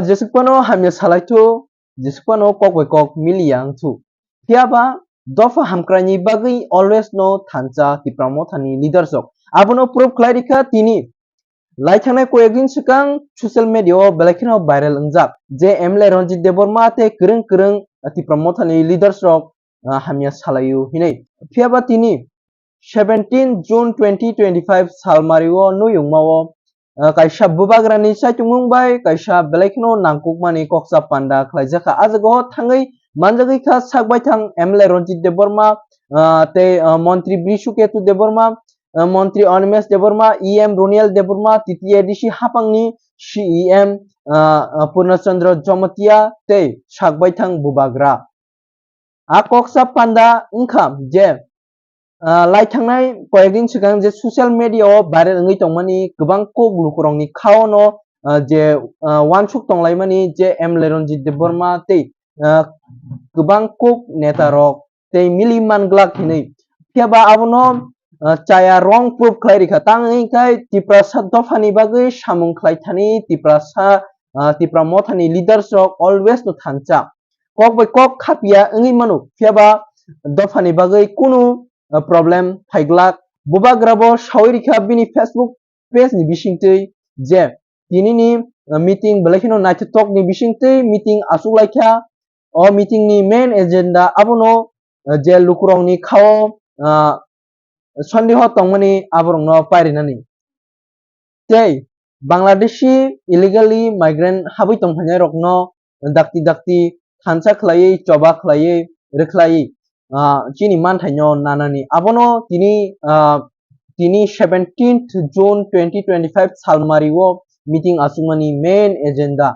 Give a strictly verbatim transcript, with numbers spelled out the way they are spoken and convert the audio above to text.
Jesuk phano hamya salaithu, jesuk phano kok bai kok miliya wngthu. Phiya ba dopha hamkraini bagwi always no thansa Tipra Mothani leaders rok. Abono proof khlai rikha tini. Lai thangnai koyek din swkang social media o belai kheno viral wngjak je M L A Ranjit Debbarma tei kwrwng kwrwng Tipra Mothani leaders rok, ah, hamya salaio hinwi. Phiya ba tini seventeen June twenty twenty-five salmari o Nuyungma o, ah, kaisa bubagrani saichungmung bai kaisa belai kheno nangkukmani koksa panda khlaijakha. Ah jaga o thangwi manjagwi kha sak baithang M L A Ranjit Debbarma, ah, tei, ah, Montri Brishu Ketu Debbarma, ah, Montri Animesh Debbarma, E M Roniel Debbarma, T T A D C hapangni C E M, ah, ah, Purna Chandra Jamatia tei sak baithang bubagra. A koksa panda wngkha je, ah, lai thangnai koyek din swkang je social media o viral wngwi tongmani kwbang kok lukurokni khaono, ah, je, ah, wansuk tonglaimani je M L A Ranjit Debbarma tei, ah, kwbang kok neta rok tei mili man glak hinwi. Phiya ba abono, ah, chaya wrong proof khlai rikha. Tang wngkha Tiprasa dophani bagwi samung khlai thani Tiprasa, ah, Tipra Mothani leaders rok always no thansa. Kok bai kok khapya wngwi mano. Phiya ba dophani bagwi kunu, ah, problem phaiglak. Bubagra bo sawi rikha bini Facebook page ni bisingtwi je tinini, ah, meeting belai kheno naithotok ni bisingtwi meeting achuk laikha. O meeting ni main agenda abono, ah, je lukurokni khao, ah, sondeho tongmani aborokno pairinani. Tei Bangladeshi illegally migrant habwi tongphainairokno dakti dakti thansa khlaiwi, choba khlaiwi, rwkhlaiwi, ah, chini manthaino nanani. Abono tini, ah, tini seventeenth June twenty twenty-five salmari o meeting achukmani main agenda.